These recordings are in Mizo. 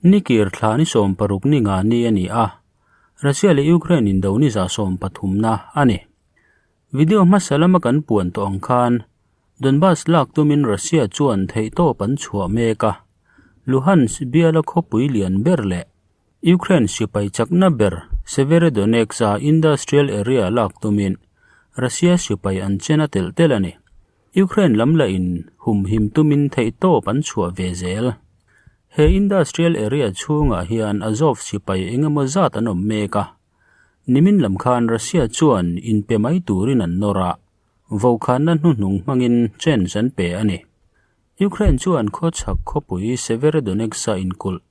Nikir thla ni 16 ni nga ni a ni a, Russia leh Ukraine indo ni 13na a ni. Video hmasa lama kan puan tawh ang khan Donbas lak tumin Russia chuan theihtawp an chhuah mek a, Luhansk biala khawpui lian ber leh Ukraine sipai chakna ber Severodonetsk-a industrial area lak tumin Russia sipai an chen a telh telh a ni. Ukraine lam lahin humhim tumin theihtawp an chhuah ve zel. He industrial area chhungah hian Azov sipai engemaw zat an awm mek a. Nimin lam khan Russia chuan inpe mai turin an nawr a, vokhanna hnuhnung hmangin chance an pe a ni. Ukraine chuan khawchhak khawpui Severodonetsk-a inkulh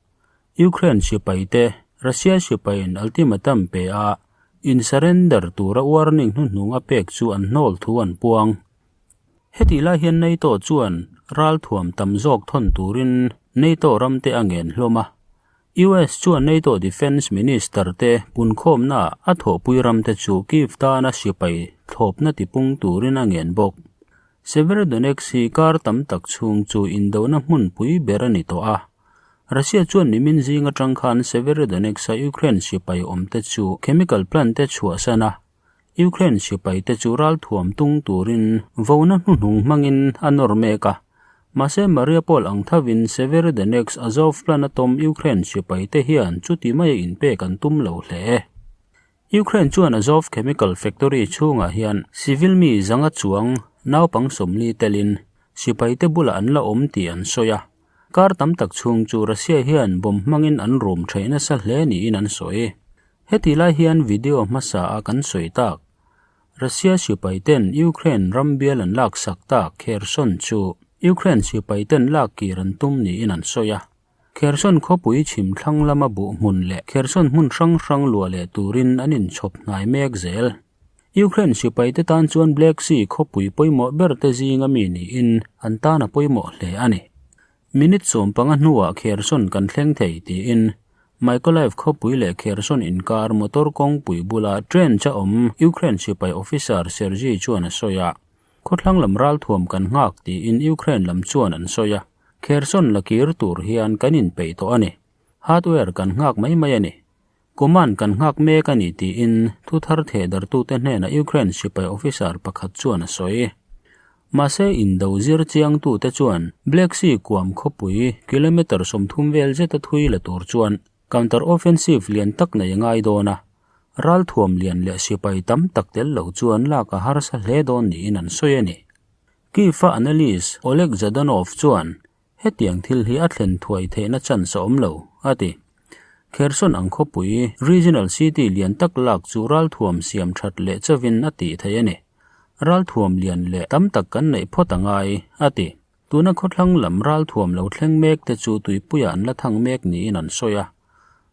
Ukraine sipaite Russia sipaiin ultimatum pe a, in surrender tura warning hnuhnung a pek chu an hnawl thu an puang. Hetih lai hian NATO chuan ralthuam tam zawk thawn turin NATO ramte a ngen hlawm a. US chuan NATO Defence Minister te punkhawmna a thawhpui ramte chu Kyiv tana sipai thlawpna tipung turin a ngen bawk. Severodonetsk hi kar tam tak chhung chu indona hmunpui ber a ni tawh a. Russia chuan nimin zing atang khan Severodonetsk-a Ukraine sipai awmte chu chemical plant te chhuahsan a, Ukraine sipaite chu ralthuam tung turin vona hnuhnung hmangin a nawr mek a. Mahse Mariupol ang thovin Severodonetsk Azov plant a tawm Ukraine sipaite hian chuti maia inpek an tum lo hle. Ukraine chuan Azov chemical factory chhungah hian civil mi zanga chuang naupang 40 telin sipaite bulah an la awm tih an sawi a. Kar tam tak chhung chu Russia hian bomb hmangin an rum theih nasa hle niin an sawi. Heti lai hian video hmasa a kan sawi tak, Russia sipaiten Ukraine ram bial an laksak tak Kherson chu Ukraine sipaiten lak kir an tum niin an sawi a. Kherson khawpui chhim thlang lama buh hmun leh Kherson hmun hrang hrang luah leh turin an inchhawp hnai mek zel. Ukraine sipaite tan chuan Black Sea khawpui pawimawh berte zinga mi niin an tan a pawimawh hle a ni. Minute 15 hnuah Kherson kan thleng thei tiin Mykolaiv khawpui leh Kherson inkar motor kawngpui bula trench a awm Ukraine sipai officer Sergiy chuan a sawi a. Khawthlang lam ralthuam kan nghak tiin Ukraine lam chuan an sawi a. Kherson la kir tur hian kan inpeih tawh a ni. Hardware kan nghak mai mai a ni. Command kan nghak mek a ni tiin thu thar thehdartute hnenah Ukraine sipai officer pakhat chuan a sawi. Mahse indo zir chiangtute chuan Black Sea kuam khawpui kilometre 30 vel zeta thui la tur chuan counter offensive lian tak nei a ngai dawn a, ralthuam lian leh sipai tam tak tel lo chuan lak a harsa hle dawn niin an sawi a ni. Kyiv-a analyst Oleg Zhadanov chuan Hetiang thil hi a thlen thuai theihna chance a awm lo, a ti. Kherson ang khawpui, regional city lian tak lak chu ralthuam siam that leh chauvin a tih theih a ni. Ralthuam lian leh tam tak kan neih phawt a ngai, a ti. Tuna khawthlang lam ralthuam lo thleng mek te chu tuipuiah an la thang mek niin an sawi a.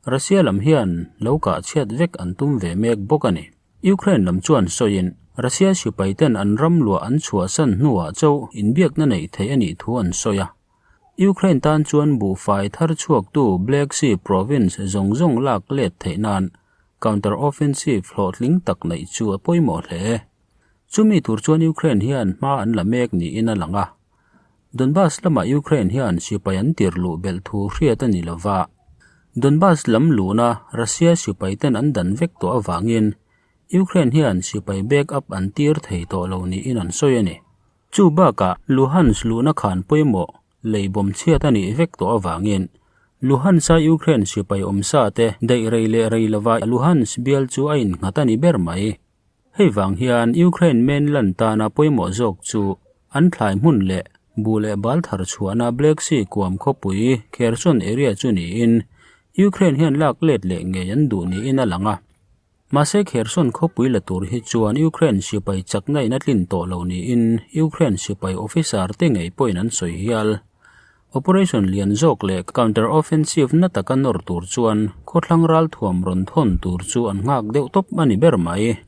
Russia lam hian lo kah chhiat vek an tum ve mek bawk a ni. Ukraine lam chuan sawiin Russia sipaiten an ram luah an chhuahsan hnuah chauh inbiakna neih theih a nih thu an sawi a. Ukraine tan chuan buhfai thar chhuaktu Black Sea province zawng zawng lak let theih nan counter offensive hlawhtling tak neih chu a pawimawh hle. Chumi tur chuan Ukraine hian hma an la mek niin a lang a. Donbas lamah Ukraine hian sipai an tir luh belh thu hriat a ni lova. Donbas lam luhna Russia sipaiten an dan vek tawh avangin Ukraine hian sipai back up an tir thei tawh lo niin an sawi a ni. Chu bakah Luhansk luhna khan pawimawh lei bawm chhiat a nih vek tawh avangin Luhansk-a Ukraine sipai awmsa te daih rei leh rei lova Luhansk bial chu a innghat a ni ber mai. Hei vang hian Ukraine mainland tana pawimawh zawk chu an thlai hmun leh bu leh bal thar chhuahna Black Sea kuam khawpui Kherson area chu niin Ukraine hian lak let leh ngei an duh niin a lang a. Mahse Kherson khawpui la tur hi chuan Ukraine sipai chakna in a tlin tawh lo niin Ukraine sipai officer te ngei pawhin an sawi hial. Operation lian zawk leh counter offensive na taka nawr tur chuan khawthlang ralthuam rawn thawn tur chu an nghak deuh tawp a ni ber mai.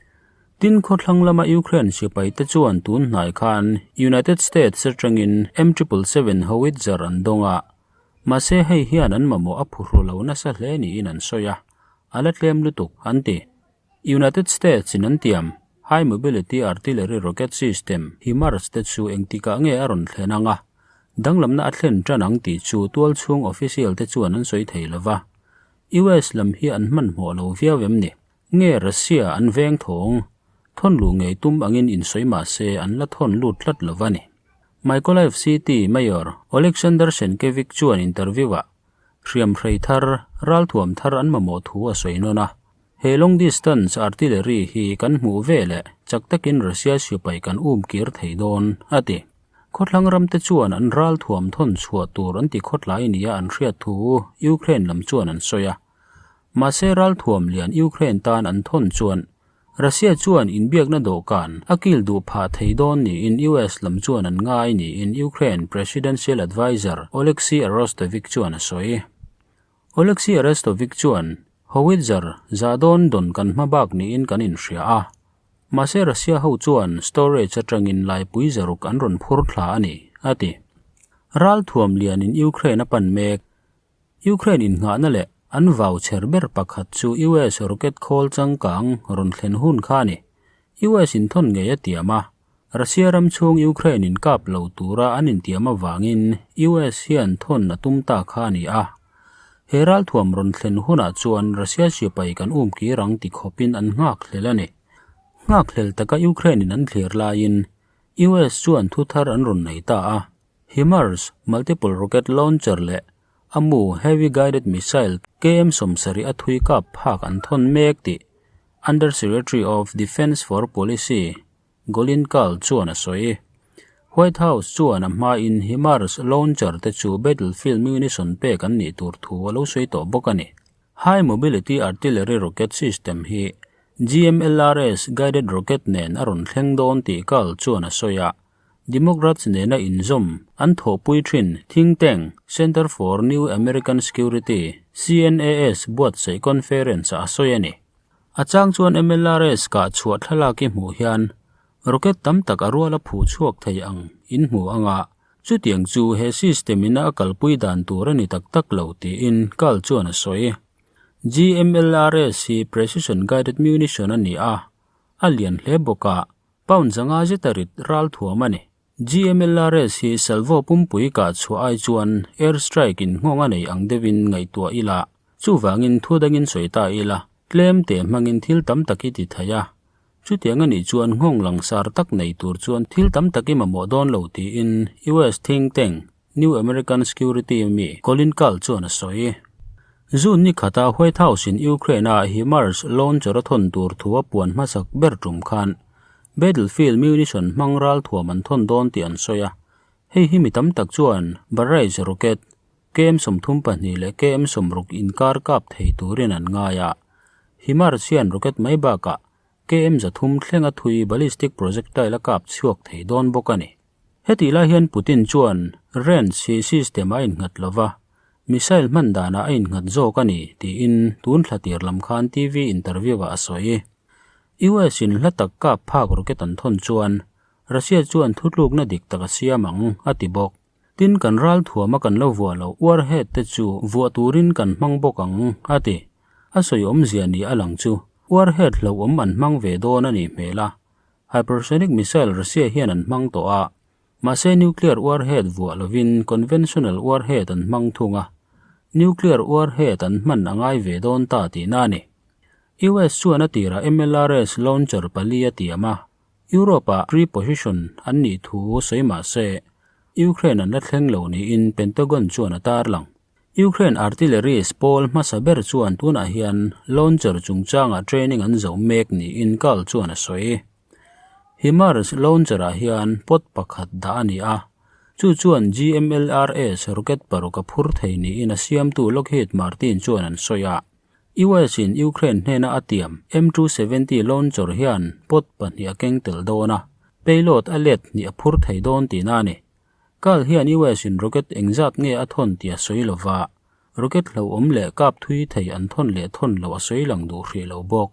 Tin khawthlang lama Ukraine sipai te chuan tun hnai khan United States atangin M triple seven howitzer an dawng a, mahse hei hian an mamawh a phuhru lo nasa hle niin an sawi a, a la tlem lutuk an ti. United States in an tiam High Mobility Artillery Rocket System, HIMARS, te chu engtikah nge a rawn thlen ang a, danglamna a thlen tan ang tih chu tualchhung official te chuan an sawi thei lova. US lam hi an hmanhmawh lo viau em ni? Nge Russia an veng thawng? Thawn luh ngei tum angin insawi mah se an la thawn lut tlat lo va ni. Mykolaiv City Mayor Oleksandr Senkevich chuan interview-ah hriamhrei thar, ralthuam thar an mamawh thu a sawi nawn a. He long distance artillery hi kan hmuh ve leh chak takin Russia sipai kan um kir thei dawn, a ti. Khawthlang ramte chuan an ralthuam thawn chhuah tur an ti khawtlai nia an hriat thu Ukraine lam chuan an sawi a. Mahse ralthuam lian Ukraine tan an thawn chuan Russia chuan inbiakna dawhkan a kil duh phah thei dawn niin US lam chuan an ngai niin Ukraine Presidential Adviser Oleksiy Arostovich chuan a sawi. Oleksiy Arestovich chuan, Howitzer za dawn dawn kan hma bak niin kan inhria a. Mahse Russia ho chuan storage atangin laipui zaruk an rawn phur thla a ni, a ti. Ralthuam lianin Ukraine a pan mek. Ukraine innghahna leh an vau chher ber pakhat chu US rocket khawl changkang rawn thlen hun kha a ni. US in thawn ngei a tiam a, Russia ram chhung Ukraine in kap lo tura an intiam avangin US hian thawn a tum ta kha a ni a. He ralthuam rawn thlen hunah chuan Russia sipai kan um kir ang ti khawpin an nghakhlel a ni. Nghakhlel taka Ukraine in an thlir laiin US chuan thu thar an rawn nei ta a. HIMARS, multiple rocket launcher leh a mu heavy guided missile KM 70 a thui kap phak an thawn mek tih Under Secretary of Defence for Policy Colin Kahl chuan a sawi. White House chuan a hmain HIMARS launcher te chu battlefield munition pek an nih tur thu a lo sawi tawh bawk a ni. High Mobility Artillery Rocket System hi GMLRS guided rocket nen a rawn thleng dawn tih Kahl chuan a sawi a. Democrats nena inzawm an thawhpui thin think tank Center for New American Security, CNAS, buatsaih conference-ah a sawi a ni. A chang chuan MLRS kah chhuah thlalak i hmuh hian rocket tam tak a rual a phuh chhuak thei ang in hmu ang a, chutiang chu he system ina a kalpui dan tur a ni tak tak lo tiin Carl chuan a sawi. GMLRS hi precision guided munition a ni a, a lian hle bawk a, pound zanga zeta rit ral thuam a ni. GMLRS hi salvo pumpui kah chhuah ai chuan air strike in nghawng a nei ang deuhin ngaihtuah ila, chuvangin thu dangin sawi ta ila, tlem teh hmangin thil tam tak i ti thei a. Chutiang a nih chuan nghawng langsar tak nei tur chuan thil tam tak i mamawh dawn lo tiin US think tank New American Security mi Colin Kahl chuan a sawi. June ni khata White House in Ukraine a HIMARS launcher a thawn tur thu a puan hmasak ber tum khan battlefield munition hmang ral thuam an thawn dawn tih an sawi a. Hei hi mi tam tak chuan barrage rocket KM 32 leh KM 60 inkar kap thei turin an ngai a. HIMARS hian rocket mai bakah KM 300 thlenga thui ballistic projectile a kap chhuak thei dawn bawk a ni. Hetih lai hian Putin chuan range hi system a innghat lova, missile hman danah a innghat zawk a ni tiin tun thla tir lam khan TV interview-ah a sawi. US in hla tak kap phak rocket an thawn chuan Russia chuan thutlukna dik tak a siam ang, a ti bawk. Tin kan ral thuama kan lo vuah loh warhead te chu vuah turin kan hmang bawk ang, a ti. A sawi awmzia ni a lang chu warhead hlauhawm an hmang ve dawn a nih hmel a. Hypersonic missile Russia hian an hmang tawh a, mahse nuclear warhead vuah lovin conventional warhead an hmang thung a, nuclear warhead an hman a ngai ve dawn ta tihna a ni. US chuan a tirah MLRS launcher pali a tiam a, Europe-ah pre-position an nih thu sawi mah se Ukraine an la thleng lo niin Pentagon chuan a tarlang. Ukraine artilleries pawl hmasa ber chuan tunah hian launcher chungchangah training an zo mek niin Karl chuan a sawi. HIMARS launcher-ah hian pod pakhat dah a ni a, chu chuan GMLRS rocket paruk a phur thei niin a siamtu Lockheed Martin chuan an sawi a. US-in Ukraine hnena a tiam M270 launcher hian pod pahnih a keng tel dawn a, payload a let hnih a phur thei dawn tihna a ni. Kal hian US in rocket engzat nge a thawn tih a sawi lo va, rocket hlauhawm leh kap thui thei an thawn leh thawn loh a sawi lang duh hrih lo bawk.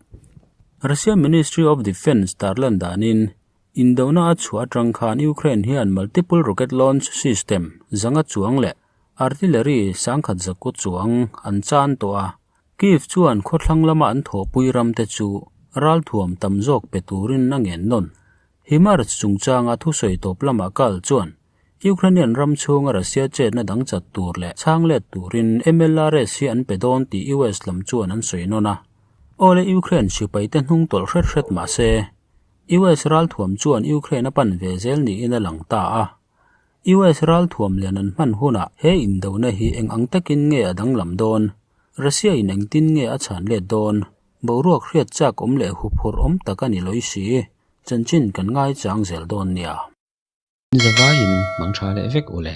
Russia Ministry of Defence tarlan danin, indona a chhuah atang khan Ukraine hian multiple rocket launch system zanga chuang leh artillery sangkhat zakua chuang an chan tawh a. Kyiv chuan khawthlang lama an thawhpui ramte chu Ralthuam tam zawk pe turin a ngen nawn. HIMARS chungchanga thusawi tawp lamah kal chuan Ukrainian ram chhunga Russia chetna dang chat tur leh chhang let turin MLRS hi an pe dawn tih US lam chuan an sawi nawn a. Awle Ukraine sipaite hnung tawlh hret hret mah se, US ralthuam chuan Ukraine a pan ve zel niin a lang ta a. US ralthuam lian an hman hunah he indona hi eng ang takin nge a danglam dawn? Russia in engtin nge a chhan let dawn? Boruak hriat chak awm leh huphurh awm tak a ni lawi si. Chanchin kan ngaichang zel dawn nia. Zavaiin mang tha leh vek u le.